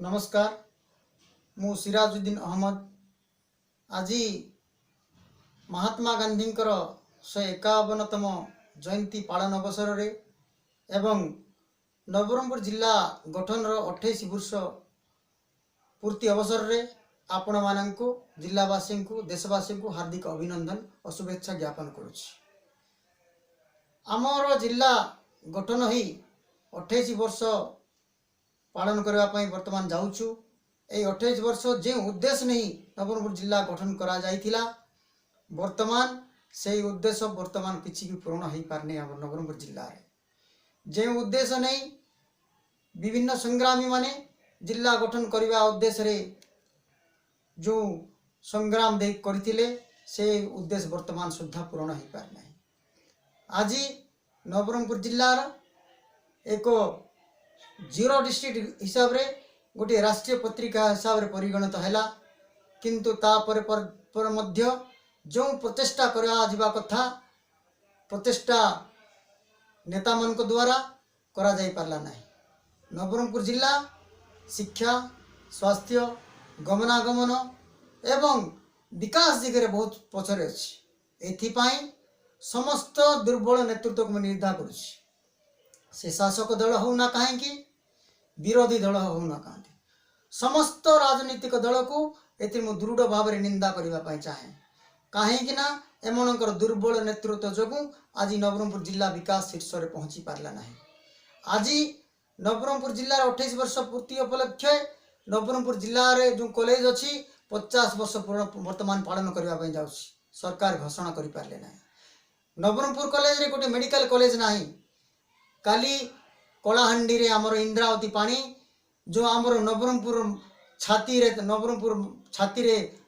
ନମସ୍କାର, ମୁଁ ସିରାଜୁଦ୍ଦିନ ଅହମ୍ମଦ। ଆଜି ମହାତ୍ମା ଗାନ୍ଧୀଙ୍କର 151ତମ ଜୟନ୍ତୀ ପାଳନ ଅବସରରେ ଏବଂ ନବରଙ୍ଗପୁର ଜିଲ୍ଲା ଗଠନର 28 ବର୍ଷ ପୂର୍ତ୍ତି ଅବସରରେ ଆପଣମାନଙ୍କୁ, ଜିଲ୍ଲାବାସୀଙ୍କୁ, ଦେଶବାସୀଙ୍କୁ ହାର୍ଦ୍ଦିକ ଅଭିନନ୍ଦନ ଓ ଶୁଭେଚ୍ଛା ଜ୍ଞାପନ କରୁଛି। ଆମର ଜିଲ୍ଲା ଗଠନ ହୋଇ 28 ବର୍ଷ ପାଳନ କରିବା ପାଇଁ ବର୍ତ୍ତମାନ ଯାଉଛୁ। ଏଇ 28 ବର୍ଷ ଯେଉଁ ଉଦ୍ଦେଶ୍ୟ ନେଇ ନବରଙ୍ଗପୁର ଜିଲ୍ଲା ଗଠନ କରାଯାଇଥିଲା, ବର୍ତ୍ତମାନ ସେଇ ଉଦ୍ଦେଶ୍ୟ ବର୍ତ୍ତମାନ କିଛି ବି ପୂରଣ ହୋଇପାରିନି। ଆମର ନବରଙ୍ଗପୁର ଜିଲ୍ଲାରେ ଯେଉଁ ଉଦ୍ଦେଶ୍ୟ ନେଇ ବିଭିନ୍ନ ସଂଗ୍ରାମୀମାନେ ଜିଲ୍ଲା ଗଠନ କରିବା ଉଦ୍ଦେଶ୍ୟରେ ଯେଉଁ ସଂଗ୍ରାମ ଦେଇ କରିଥିଲେ, ସେ ଉଦ୍ଦେଶ୍ୟ ବର୍ତ୍ତମାନ ସୁଦ୍ଧା ପୂରଣ ହୋଇପାରିନାହିଁ। ଆଜି ନବରଙ୍ଗପୁର ଜିଲ୍ଲାର ଏକ ଜିରୋ ଡିଷ୍ଟ୍ରିକ୍ଟ ହିସାବରେ ଗୋଟିଏ ରାଷ୍ଟ୍ରୀୟ ପତ୍ରିକା ହିସାବରେ ପରିଗଣିତ ହେଲା, କିନ୍ତୁ ତାପରେ ପରେ ପରେ ମଧ୍ୟ ଯେଉଁ ପ୍ରଚେଷ୍ଟା କରାଯିବା କଥା, ପ୍ରଚେଷ୍ଟା ନେତାମାନଙ୍କ ଦ୍ୱାରା କରାଯାଇପାରିଲା ନାହିଁ। ନବରଙ୍ଗପୁର ଜିଲ୍ଲା ଶିକ୍ଷା, ସ୍ୱାସ୍ଥ୍ୟ, ଗମନାଗମନ ଏବଂ ବିକାଶ ଦିଗରେ ବହୁତ ପଛରେ ଅଛି। ଏଥିପାଇଁ ସମସ୍ତ ଦୁର୍ବଳ ନେତୃତ୍ୱକୁ ମୁଁ ନିନ୍ଦା କରୁଛି। ସେ ଶାସକ ଦଳ ହେଉନା କାହିଁକି, ବିରୋଧୀ ଦଳ ହେଉନା କାହିଁକି, ସମସ୍ତ ରାଜନୈତିକ ଦଳକୁ ଏଥିରେ ମୁଁ ଦୃଢ଼ ଭାବରେ ନିନ୍ଦା କରିବା ପାଇଁ ଚାହେଁ। କାହିଁକି ନା ଏମାନଙ୍କର ଦୁର୍ବଳ ନେତୃତ୍ୱ ଯୋଗୁଁ ଆଜି ନବରଙ୍ଗପୁର ଜିଲ୍ଲା ବିକାଶ ଶୀର୍ଷରେ ପହଞ୍ଚି ପାରିଲା ନାହିଁ। ଆଜି ନବରଙ୍ଗପୁର ଜିଲ୍ଲାର 28 ବର୍ଷ ପୂର୍ତ୍ତି ଉପଲକ୍ଷେ ନବରଙ୍ଗପୁର ଜିଲ୍ଲାରେ ଯେଉଁ କଲେଜ ଅଛି, 50 ବର୍ଷ ପୂରଣ ବର୍ତ୍ତମାନ ପାଳନ କରିବା ପାଇଁ ଯାଉଛି, ସରକାର ଘୋଷଣା କରିପାରିଲେ ନାହିଁ। ନବରଙ୍ଗପୁର କଲେଜରେ ଗୋଟେ ମେଡ଼ିକାଲ କଲେଜ ନାହିଁ। କାଲି କଳାହାଣ୍ଡିରେ ଆମର ଇନ୍ଦ୍ରାବତୀ ପାଣି, ଯେଉଁ ଆମର ନବରଙ୍ଗପୁର ଛାତିରେ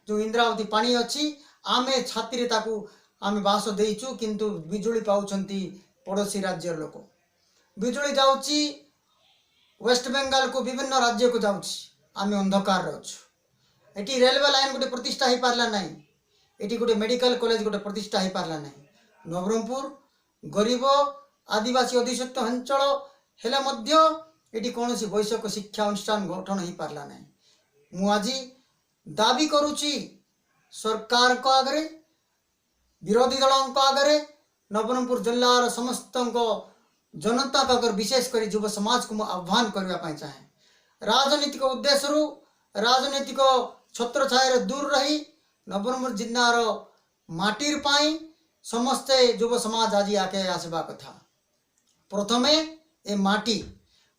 ଯେଉଁ ଇନ୍ଦ୍ରାବତୀ ପାଣି ଅଛି, ଆମେ ଛାତିରେ ତାକୁ ଆମେ ବାସ ଦେଇଛୁ, କିନ୍ତୁ ବିଜୁଳି ପାଉଛନ୍ତି ପଡ଼ୋଶୀ ରାଜ୍ୟର ଲୋକ। ବିଜୁଳି ଯାଉଛି ୱେଷ୍ଟବେଙ୍ଗାଲକୁ, ବିଭିନ୍ନ ରାଜ୍ୟକୁ ଯାଉଛି, ଆମେ ଅନ୍ଧକାରରେ ଅଛୁ। ଏଠି ରେଲୱେ ଲାଇନ୍ ଗୋଟେ ପ୍ରତିଷ୍ଠା ହେଇପାରିଲା ନାହିଁ। ଏଠି ଗୋଟେ ମେଡ଼ିକାଲ କଲେଜ ଗୋଟେ ପ୍ରତିଷ୍ଠା ହେଇପାରିଲା ନାହିଁ। ନବରଙ୍ଗପୁର ଗରିବ ଆଦିବାସୀ ଅଧ୍ୟୁଷିତ ଅଞ୍ଚଳ ହେଲେ ମଧ୍ୟ ଏଠି କୌଣସି ବୈଷୟିକ ଶିକ୍ଷା ଅନୁଷ୍ଠାନ ଗଠନ ହେଇପାରିଲା ନାହିଁ। ମୁଁ ଆଜି ଦାବି କରୁଛି ସରକାରଙ୍କ ଆଗରେ, ବିରୋଧୀ ଦଳଙ୍କ ଆଗରେ, ନବରଙ୍ଗପୁର ଜିଲ୍ଲାର ସମସ୍ତଙ୍କ ଜନତାଙ୍କ ଆଗରେ, ବିଶେଷ କରି ଯୁବ ସମାଜକୁ ମୁଁ ଆହ୍ୱାନ କରିବା ପାଇଁ ଚାହେଁ, ରାଜନୈତିକ ଉଦ୍ଦେଶ୍ୟରୁ, ରାଜନୈତିକ ଛତ୍ରଛାୟାରେ ଦୂର ରହି ନବରଙ୍ଗପୁର ଜିଲ୍ଲାର ମାଟିର ପାଇଁ ସମସ୍ତେ ଯୁବ ସମାଜ ଆଜି ଆଗେଇ ଆସିବା କଥା। ପ୍ରଥମେ ଏ ମାଟି,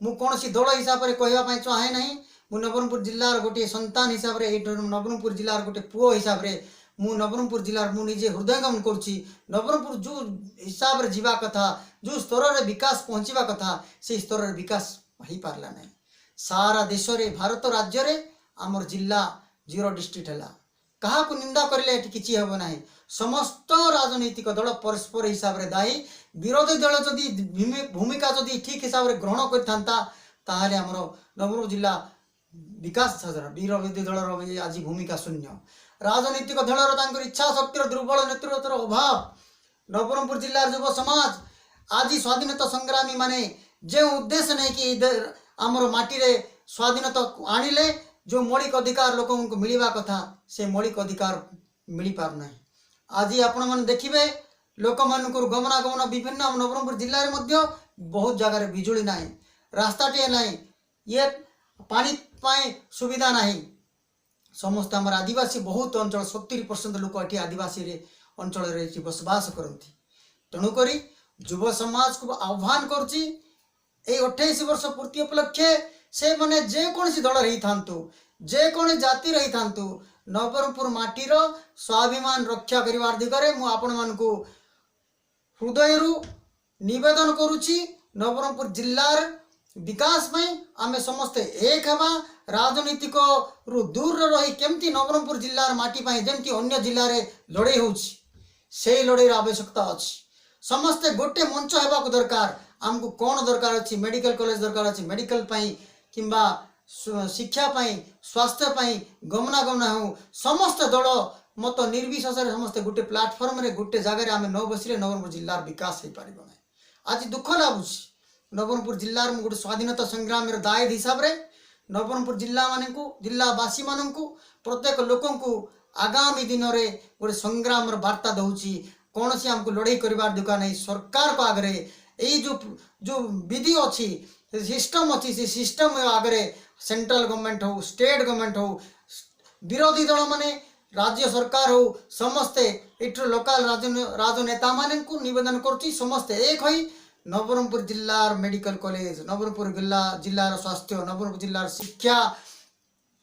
ମୁଁ କୌଣସି ଦଳ ହିସାବରେ କହିବା ପାଇଁ ଚାହେଁ ନାହିଁ। ମୁଁ ନବରଙ୍ଗପୁର ଜିଲ୍ଲାର ଗୋଟିଏ ସନ୍ତାନ ହିସାବରେ, ଏଇଠି ନବରଙ୍ଗପୁର ଜିଲ୍ଲାର ଗୋଟିଏ ପୁଅ ହିସାବରେ, ମୁଁ ନବରଙ୍ଗପୁର ଜିଲ୍ଲାର ମୁଁ ନିଜେ ହୃଦୟଙ୍ଗମ କରୁଛି, ନବରଙ୍ଗପୁର ଯେଉଁ ହିସାବରେ ଯିବା କଥା, ଯେଉଁ ସ୍ତରରେ ବିକାଶ ପହଞ୍ଚିବା କଥା, ସେଇ ସ୍ତରରେ ବିକାଶ ହେଇପାରିଲା ନାହିଁ। ସାରା ଦେଶରେ, ଭାରତ ରାଜ୍ୟରେ ଆମର ଜିଲ୍ଲା ଜିରୋ ଡିଷ୍ଟ୍ରିକ୍ଟ ହେଲା। କାହାକୁ ନିନ୍ଦା କରିଲେ ଏଠି କିଛି ହେବ ନାହିଁ। ସମସ୍ତ ରାଜନୈତିକ ଦଳ ପରସ୍ପର ହିସାବରେ ଦାୟୀ। ବିରୋଧୀ ଦଳ ଯଦି ଭୂମିକା ଯଦି ଠିକ୍ ହିସାବରେ ଗ୍ରହଣ କରିଥାନ୍ତା, ତାହେଲେ ଆମର ନବରଙ୍ଗପୁର ଜିଲ୍ଲା ବିକାଶ ସାଧନ। ବିରୋଧୀ ଦଳର ବି ଆଜି ଭୂମିକା ଶୂନ୍ୟ। ରାଜନୈତିକ ଦଳର ତାଙ୍କର ଇଚ୍ଛା ଶକ୍ତିର ଦୁର୍ବଳ ନେତୃତ୍ୱର ଅଭାବ। ନବରଙ୍ଗପୁର ଜିଲ୍ଲାର ଯୁବ ସମାଜ ଆଜି ସ୍ୱାଧୀନତା ସଂଗ୍ରାମୀ ମାନେ ଯେଉଁ ଉଦ୍ଦେଶ୍ୟ ନେଇକି ଏଇ ଆମର ମାଟିରେ ସ୍ୱାଧୀନତା ଆଣିଲେ, ଯେଉଁ ମୌଳିକ ଅଧିକାର ଲୋକଙ୍କୁ ମିଳିବା କଥା, ସେ ମୌଳିକ ଅଧିକାର ମିଳିପାରୁନାହିଁ। ଆଜି ଆପଣମାନେ ଦେଖିବେ, ଲୋକମାନଙ୍କର ଗମନାଗମନ ବିଭିନ୍ନ ଆମ ନବରଙ୍ଗପୁର ଜିଲ୍ଲାରେ ମଧ୍ୟ ବହୁତ ଜାଗାରେ ବିଜୁଳି ନାହିଁ, ରାସ୍ତାଟିଏ ନାହିଁ, ଇଏ ପାଣି ପାଇଁ ସୁବିଧା ନାହିଁ। ସମସ୍ତେ ଆମର ଆଦିବାସୀ ବହୁତ ଅଞ୍ଚଳ, 70% ଲୋକ ଏଠି ଆଦିବାସୀରେ ଅଞ୍ଚଳରେ ଏଠି ବସବାସ କରନ୍ତି। ତେଣୁକରି ଯୁବ ସମାଜକୁ ଆହ୍ୱାନ କରୁଛି, ଏଇ 28 ବର୍ଷ ପୂର୍ତ୍ତି ଉପଲକ୍ଷେ ସେମାନେ ଯେକୌଣସି ଦଳରେ ହେଇଥାନ୍ତୁ, ଯେକୌଣସି ଜାତିର ହେଇଥାନ୍ତୁ, ନବରଙ୍ଗପୁର ମାଟିର ସ୍ୱାଭିମାନ ରକ୍ଷା କରିବା ଦିଗରେ ମୁଁ ଆପଣମାନଙ୍କୁ ହୃଦୟରୁ ନିବେଦନ କରୁଛି। ନବରଙ୍ଗପୁର ଜିଲ୍ଲାର ବିକାଶ ପାଇଁ ଆମେ ସମସ୍ତେ ଏକ ହେବା। ରାଜନୈତିକରୁ ଦୂରରେ ରହି କେମିତି ନବରଙ୍ଗପୁର ଜିଲ୍ଲାର ମାଟି ପାଇଁ ଯେମିତି ଅନ୍ୟ ଜିଲ୍ଲାରେ ଲଢ଼େଇ ହେଉଛି, ସେଇ ଲଢ଼େଇର ଆବଶ୍ୟକତା ଅଛି। ସମସ୍ତେ ଗୋଟେ ମଞ୍ଚ ହେବାକୁ ଦରକାର। ଆମକୁ କ'ଣ ଦରକାର ଅଛି? ମେଡ଼ିକାଲ କଲେଜ ଦରକାର ଅଛି। ମେଡ଼ିକାଲ ପାଇଁ କିମ୍ବା ଶିକ୍ଷା ପାଇଁ, ସ୍ୱାସ୍ଥ୍ୟ ପାଇଁ, ଗମନାଗମନ ହେଉ, ସମସ୍ତ ଦଳ ମତ ନିର୍ବିଶେଷରେ ସମସ୍ତେ ଗୋଟେ ପ୍ଲାଟଫର୍ମରେ, ଗୋଟେ ଜାଗାରେ ଆମେ ନ ବସିଲେ ନବରଙ୍ଗପୁର ଜିଲ୍ଲାର ବିକାଶ ହେଇପାରିବ ନାହିଁ। ଆଜି ଦୁଃଖ ଲାଗୁଛି, ନବରଙ୍ଗପୁର ଜିଲ୍ଲାର ମୁଁ ଗୋଟେ ସ୍ୱାଧୀନତା ସଂଗ୍ରାମୀର ଦାୟଦ ହିସାବରେ ନବରଙ୍ଗପୁର ଜିଲ୍ଲାମାନଙ୍କୁ, ଜିଲ୍ଲାବାସୀମାନଙ୍କୁ, ପ୍ରତ୍ୟେକ ଲୋକଙ୍କୁ ଆଗାମୀ ଦିନରେ ଗୋଟେ ସଂଗ୍ରାମର ବାର୍ତ୍ତା ଦେଉଛି। କୌଣସି ଆମକୁ ଲଢ଼େଇ କରିବାର ଦରକାର ନାହିଁ ସରକାରଙ୍କ ଆଗରେ। ଏଇ ଯେଉଁ ଯେଉଁ ବିଧି ଅଛି, ସିଷ୍ଟମ୍ ଅଛି, ସେ ସିଷ୍ଟମ୍ ଆଗରେ ସେଣ୍ଟ୍ରାଲ ଗଭର୍ଣ୍ଣମେଣ୍ଟ ହଉ, ଷ୍ଟେଟ୍ ଗଭର୍ଣ୍ଣମେଣ୍ଟ ହଉ, ବିରୋଧୀ ଦଳମାନେ, ରାଜ୍ୟ ସରକାର ହଉ, ସମସ୍ତେ ଏଠିର ଲୋକାଲ ରାଜନେତାମାନଙ୍କୁ ନିବେଦନ କରୁଛି, ସମସ୍ତେ ଏକ ହୋଇ ନବରଙ୍ଗପୁର ଜିଲ୍ଲାର ମେଡ଼ିକାଲ କଲେଜ, ନବରଙ୍ଗପୁର ଜିଲ୍ଲାର ସ୍ୱାସ୍ଥ୍ୟ, ନବରଙ୍ଗପୁର ଜିଲ୍ଲାର ଶିକ୍ଷା,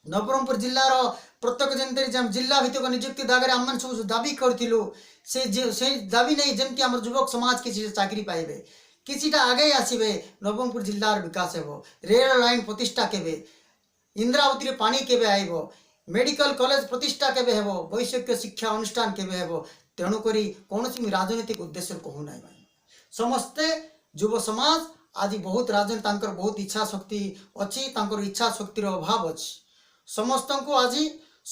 ନବରଙ୍ଗପୁର ଜିଲ୍ଲାର ପ୍ରତ୍ୟେକ ଯେମିତି ଜିଲ୍ଲା ଭିତ୍ତିକ ନିଯୁକ୍ତି ଦାଗରେ ଆମମାନେ ସବୁ ଦାବି କରିଥିଲୁ, ସେ ସେଇ ଦାବି ନେଇ ଯେମିତି ଆମର ଯୁବକ ସମାଜ କିଛି ଚାକିରି ପାଇବେ, କିଛିଟା ଆଗେଇ ଆସିବେ, ନବରଙ୍ଗପୁର ଜିଲ୍ଲାର ବିକାଶ ହେବ। ରେଳ ଲାଇନ୍ ପ୍ରତିଷ୍ଠା କେବେ? ଇନ୍ଦ୍ରାବତୀରେ ପାଣି କେବେ ଆଇବ? ମେଡ଼ିକାଲ କଲେଜ ପ୍ରତିଷ୍ଠା କେବେ ହେବ? ବୈଷୟିକ ଶିକ୍ଷା ଅନୁଷ୍ଠାନ କେବେ ହେବ? ତେଣୁକରି କୌଣସି ମୁଁ ରାଜନୈତିକ ଉଦ୍ଦେଶ୍ୟରେ କହୁନାହିଁ ଭାଇ। ସମସ୍ତେ ଯୁବ ସମାଜ ଆଜି ବହୁତ ରାଜନୀତି, ତାଙ୍କର ବହୁତ ଇଚ୍ଛା ଶକ୍ତି ଅଛି, ତାଙ୍କର ଇଚ୍ଛା ଶକ୍ତିର ଅଭାବ ଅଛି। ସମସ୍ତଙ୍କୁ ଆଜି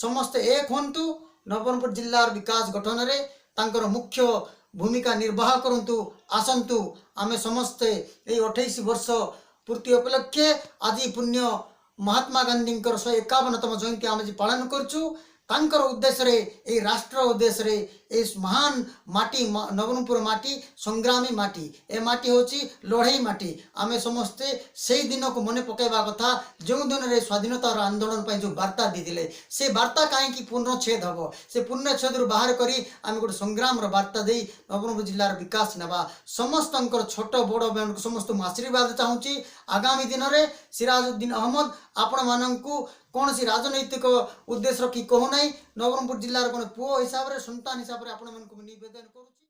ସମସ୍ତେ ଏକ ହୁଅନ୍ତୁ, ନବରଙ୍ଗପୁର ଜିଲ୍ଲାର ବିକାଶ ଗଠନରେ ତାଙ୍କର ମୁଖ୍ୟ ଭୂମିକା ନିର୍ବାହ କରନ୍ତୁ। ଆସନ୍ତୁ ଆମେ ସମସ୍ତେ ଏଇ 28 ବର୍ଷ ପୂର୍ତ୍ତି ଉପଲକ୍ଷେ ଆଜି ପୁଣ୍ୟ ମହାତ୍ମା ଗାନ୍ଧୀଙ୍କର 151ତମ ଜୟନ୍ତୀ ଆମେ ଆଜି ପାଳନ କରୁଛୁ। ତାଙ୍କର ଉଦ୍ଦେଶ୍ୟରେ, ଏଇ ରାଷ୍ଟ୍ର ଉଦ୍ଦେଶ୍ୟରେ, ଏଇ ମହାନ ମାଟି ନବରଙ୍ଗପୁର ମାଟି ସଂଗ୍ରାମୀ ମାଟି, ଏ ମାଟି ହେଉଛି ଲଢ଼େଇ ମାଟି। ଆମେ ସମସ୍ତେ ସେଇ ଦିନକୁ ମନେ ପକାଇବା କଥା, ଯେଉଁ ଦିନରେ ସ୍ୱାଧୀନତାର ଆନ୍ଦୋଳନ ପାଇଁ ଯେଉଁ ବାର୍ତ୍ତା ଦେଇଥିଲେ, ସେ ବାର୍ତ୍ତା କାହିଁକି ପୂର୍ଣ୍ଣଚ୍ଛେଦ ହେବ? ସେ ପୂର୍ଣ୍ଣଚ୍ଛେଦରୁ ବାହାର କରି ଆମେ ଗୋଟେ ସଂଗ୍ରାମର ବାର୍ତ୍ତା ଦେଇ ନବରଙ୍ଗପୁର ଜିଲ୍ଲାର ବିକାଶ ନେବା। ସମସ୍ତଙ୍କର ଛୋଟ ବଡ଼ ସମସ୍ତଙ୍କୁ ଆଶୀର୍ବାଦ ଚାହୁଁଛି। ଆଗାମୀ ଦିନରେ ସିରାଜୁଦ୍ଦିନ ଅହମ୍ମଦ ଆପଣମାନଙ୍କୁ କୌଣସି ରାଜନୈତିକ ଉଦ୍ଦେଶ୍ୟ ରଖି କହୁନାହିଁ, ନବରଙ୍ଗପୁର ଜିଲ୍ଲାର କ'ଣ ପୁଅ ହିସାବରେ, ସନ୍ତାନ ହିସାବରେ ଆପଣମାନଙ୍କୁ ମୁଁ ନିବେଦନ କରୁଛି।